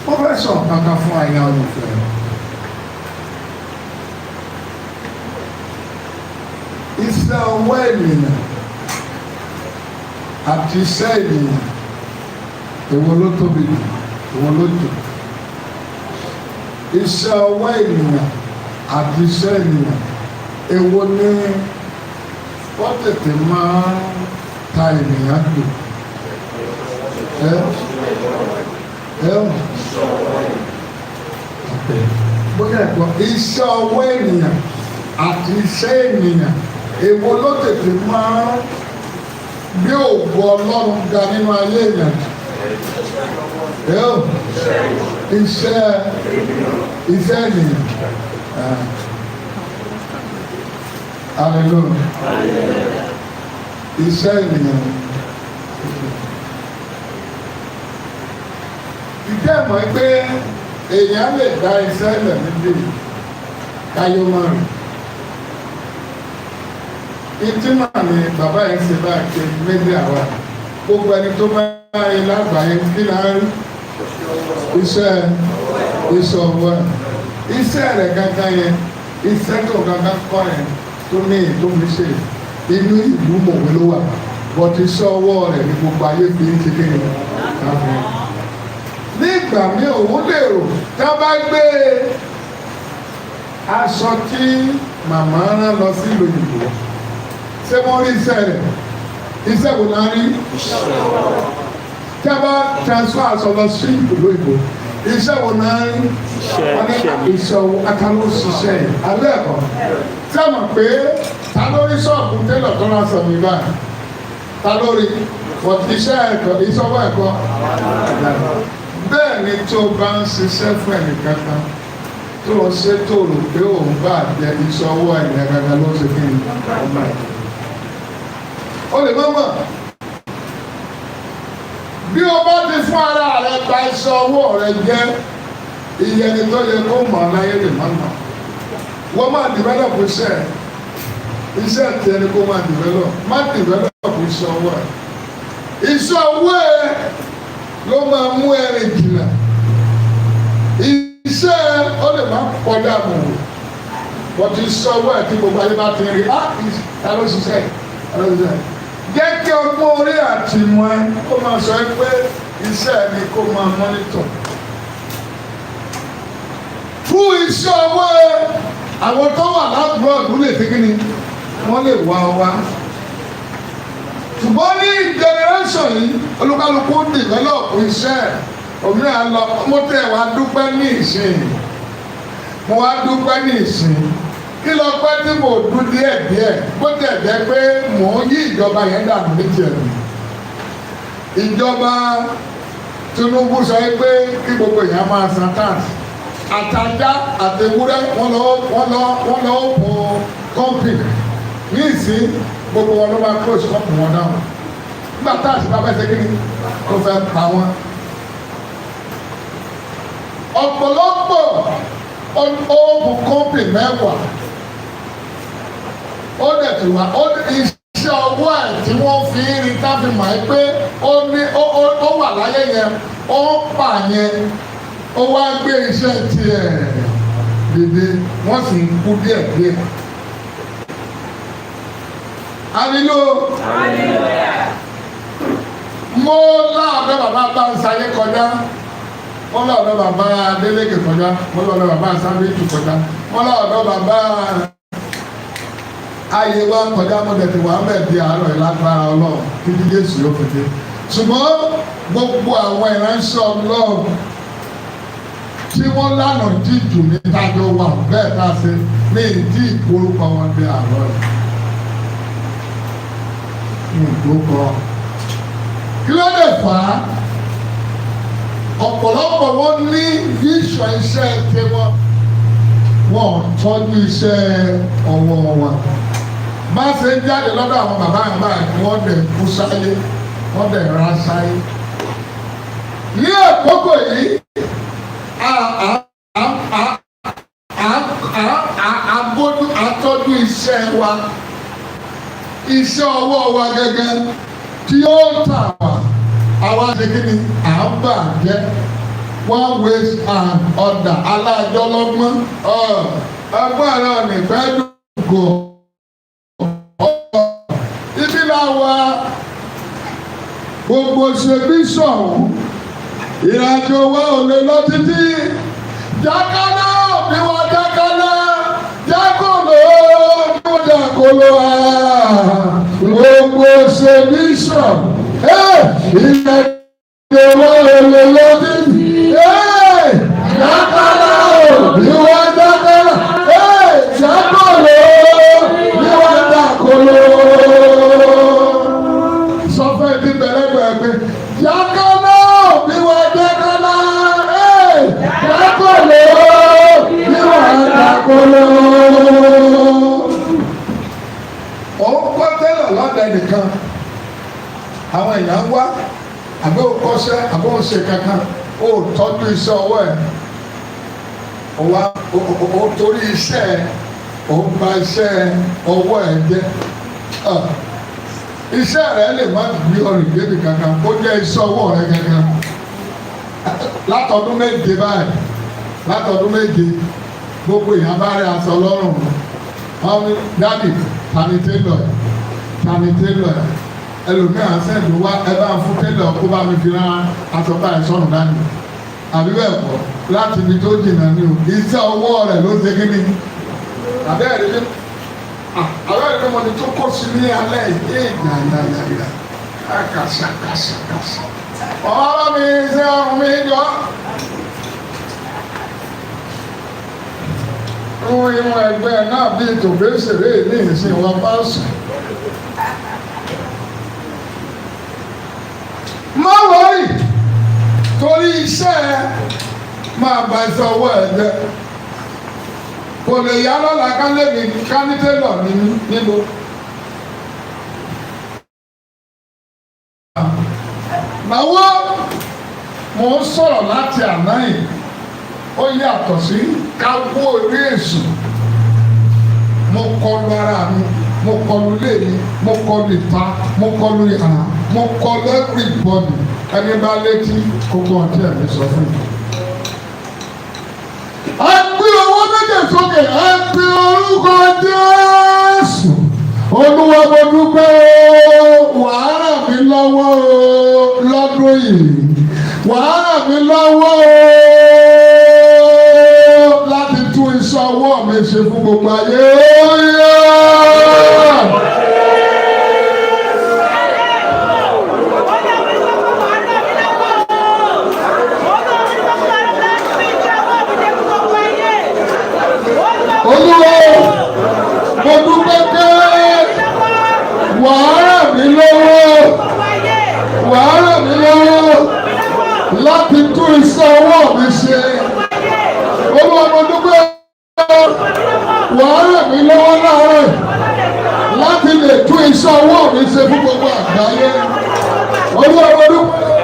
Mo fẹ́ sọ kankan fún àyà olùfẹ́. Iṣẹ́ ọwọ́ ènìyàn àti iṣẹ́ ènìyàn, èwo ló tóbi jù? Èwo ló jù? Iṣẹ́ ọwọ́ ènìyàn àti iṣẹ́ ènìyàn, èwo ni wọ́n tètè máa ń ta ènìyàn jù? Ẹ ẹ bóyá ẹ̀kọ́ iṣẹ́ ọwọ́ ènìyàn àti iṣẹ́ ènìyàn, èwo ló tètè máa ń gbé ògo Ọlọ́run ga nínú ayé èèyàn? Ẹ ò iṣẹ́ ènìyàn. Hallelujah. Iṣẹ́ ènìyàn. Ìjẹ́ ìmọ̀ pé èèyàn lè dá iṣẹ́ lẹ̀ níbí káyọ́ máa rìn. Ìtìmọ̀ ni bàbá yẹn ṣe bá ṣe méjì àwa. Gbogbo ẹni tó bá rí lágbàáyé, kí náà rí? Iṣẹ́ ọwọ́ ẹ̀. Iṣẹ́ rẹ̀ gangan yẹn, iṣẹ́ tó gangan kọ́ yẹn tó ní tó fi ṣe inú ìlú mọ̀wé ló wà. But iṣẹ́ ọwọ́ rẹ̀ ní gbogbo ayé fi ń ṣe kéde. Nígbà míì, òun lè rò tá a bá gbé aṣọ tí màmá rán lọ sí ìlú òyìnbó, ṣé wọ́n rí iṣẹ́ rẹ̀? Iṣẹ́ wo la rí? Tí a bá transfer aṣọ lọ sí ìlú òyìnbó, iṣẹ́ wo la rí? Wọ́n ní iṣẹ́ owó ata ló ṣiṣẹ́ yìí alẹ́ ẹ̀kọ́. Tí a mọ̀ pé ta ló rí ṣọ́ọ̀bù tẹ́lọ̀ tó rán aṣọ mi báyìí? Ta ló rí? But iṣẹ́ ẹ̀kọ́, iṣẹ́ ọwọ́ ẹ̀kọ́. Bẹ́ẹ̀ ni tó bá ń ṣiṣẹ́ fún ẹnìkankan tó o ṣe tó rò pé òun bá jẹ, iṣẹ́ ọwọ́ ẹnìkan kankan ló ṣe kí ni ọmọ ẹ̀. O lè má mọ̀ bí o bá ti fún ara rẹ gba iṣẹ́ ọwọ́ rẹ jẹ́, iye ẹni tó yẹ kó mọ̀ láyé lè má mọ̀. Wọ́n máa develop iṣẹ́ tiẹ̀ ni kó máa develop, má develop iṣẹ́ ọwọ́ ẹ̀. Iṣẹ́ ọwọ́ ẹ̀ ló máa mú ẹrin jìnnà. Iṣẹ́ ó lè má kọjá mọ̀ wò, but iṣẹ́ ọwọ́ ẹ̀ tí gbogbo ayé bá ti rí, ah, ta ló ṣiṣẹ́? Ta ló ṣiṣẹ́? Jẹ́ kí ọgbọ́n orí àti ìmọ̀ ẹ kó máa sọ ẹ pé iṣẹ́ ni kó máa monitor. Fún iṣẹ́ ọwọ́ ẹ, àwọn tó wà l'abroad lè fi kíni, wọ́n lè wá wá. Ṣùgbọ́n ní generation yìí, olúkálukú develop iṣẹ́ òmíràn lọ. Mo tẹ̀ wá dúpẹ́ ní ìsìn, mo wá dúpẹ́ ní ìsìn. Kí lọ pẹ́ tí mo dún díẹ̀ díẹ̀, bó tẹ̀ jẹ́ pé mò ń yí ìjọba yẹn dànù ní tiẹ̀ nù. Ìjọba Tinubu sọ pé kí gbogbo èèyàn máa san tax, àtajá àtewúrẹ́. Wọ́n lọ open company ní ìsín, gbogbo wọn ló máa close company wọn down nígbà tax bá fẹ́ ṣe kí ni tó fẹ́ pa wọ́n. Ọ̀pọ̀lọpọ̀ open company 10, ó dẹ̀ tù wá ó iṣẹ́ ọwọ́ ẹ̀ tí wọ́n fi ń rí tá fi mọ̀ ẹ́ pé ó ní ó wà láyé yẹn, ó ń pa yẹn, ó wá gbé iṣẹ́ tiẹ̀ dìde, wọ́n sì ń kú díẹ̀ díẹ̀. Hallelujah. Mo láọ̀dọ̀ bàbá Báńsáyé kọjá, mo láọ̀dọ̀ bàbá Adélékè kọjá, mo láọ̀dọ̀ bàbá Sábẹ́tù kọjá, mo láọ̀dọ̀ bàbá ayé wa kọjá. Mo dẹ̀ ti wà mẹ́ di àárọ̀ ìlágbára Ọlọ́run títí Jésù yóò fi dé. Ṣùgbọ́n gbogbo àwọn ìránṣẹ́ Ọlọ́run tí wọ́n lánàá jíjù ní tájọ wà bẹ́ẹ̀ tá a ṣe ní ìdí ìgbórúkọ wọn dé àárọ̀ yìí ní ìgbórúkọ. Kí ló dé fà á? Ọ̀pọ̀lọpọ̀ wọn ní vision iṣẹ́ tiwọn, wọn tọ́jú iṣẹ́ ọwọ́ wọn. Bá ṣe ń jáde lọ́dọ̀ àwọn bàbá yẹn báyìí, wọ́n dẹ̀ kú sáyé, wọ́n dẹ̀ ra sáyé. Ní àkókò yìí, a a a a a a a agbójú atọ́jú iṣẹ́ wa, iṣẹ́ ọwọ́ wa gẹ́gẹ́ tí ó tà wá, àwa ṣe kí ni à ń bà jẹ́. One ways and other alájọ lọ́gbọ́n, ọgbọ́n rẹ̀ ò ní fẹ́ dùn ibi làwa gbogbo ṣe bí sọ̀hún, ìrìnàjò wa ò lè lọ títí. Jákàlá bí wọ́n jákàlá, jákòló bí wọ́n jákòló, gbogbo ṣe bí sọ̀, ìrìnàjò wa ò lè lọ títí. Jákàlá bí wọ́n jákàlá, jákòló bí wọ́n jákòló. Sọ fún ẹbí bẹ̀rẹ̀ bẹ̀rẹ̀ pé jákàlá bí wọ́n jákàlá, jákòló bí wọ́n jákòló. Ó ń kọ́ tẹ́lẹ̀ lọ́dẹ nìkan, àwọn èèyàn ń wá, àbí ó kọ́ṣẹ́, àbí ó ń ṣe kankan, ó tọ́jú iṣẹ́ ọwọ́ ẹ̀, ó wá ó torí iṣẹ́ ẹ̀, ó bà iṣẹ́ ọwọ́ ẹ̀ jẹ́. Iṣẹ́ rẹ lè má gbé ọrùn débi kankan, kó jẹ́ iṣẹ́ ọwọ́ rẹ kankan. Látọdún 7 báyìí, látọdún 7, gbogbo èèyàn bá rí aṣọ lọ́rùn wọn ní, "Daddy, tani tailor ẹ̀? Tani tailor ẹ̀?" Ẹlòmíràn sẹ́ẹ̀dù wá, "Ẹ bá ń fún tailor kó bá mi fi rán aṣọ báyìí sọ̀rọ̀ dání," àbí bẹ́ẹ̀ kọ́, láti ibi tó jìnnà ni o. Iṣẹ́ ọwọ́ rẹ̀ ló ṣe kí ni? Àbẹ́rẹ́ ní àbẹ́rẹ́ ní mo ní tó kó sí ní alẹ́ yìí, yàyàyàyà, kàṣà kàṣà kàṣà, ọ̀rọ̀ mi ṣe ọrùn mi jọ. Ń irun ẹgbẹ́ náà bíi tòbésèré ní ìsìn wọn bá sùn. Má worry, torí iṣẹ́ ẹ máa ba iṣẹ́ ọwọ́ ẹ jẹ́. Kò lè yá lọ́la ká lébi ká ní tailor ní níbo. Nàwó mò ń sọ̀rọ̀ láti àná yìí, ó yàtọ̀ sí ká wó orí èṣù. Mo kọlu ara mi, mo kọlu ilé mi, mo kọlu ìta, mo kọlu yàrá, mo kọlu everybody. Ẹni bá létí kókó ọtí ẹ̀mí sọ fún mi. Ẹ gbé owó méjì sókè, ẹ pe orúkọ Jésù. Olúwa, mo dúpẹ́ o, wàá ràn mí lọ́wọ́ o lọ́dún yìí. Wàá ràn mí lọ́wọ́ o láti tún iṣẹ́ ọwọ́ mi ṣe fún gbogbo ayé. Ó yá! Olúwa, mo dúpẹ́ pé wàá ràn mí lọ́wọ́, wàá ràn mí lọ́wọ́ láti tún iṣẹ́ ọwọ́ mi ṣe. Olúwa, mo dúpẹ́, wàá ràn mí lọ́wọ́ láàárọ̀ láti lè tún iṣẹ́ ọwọ́ mi ṣe fún gbogbo àgbáyé. Olúwa, mo dúpẹ́.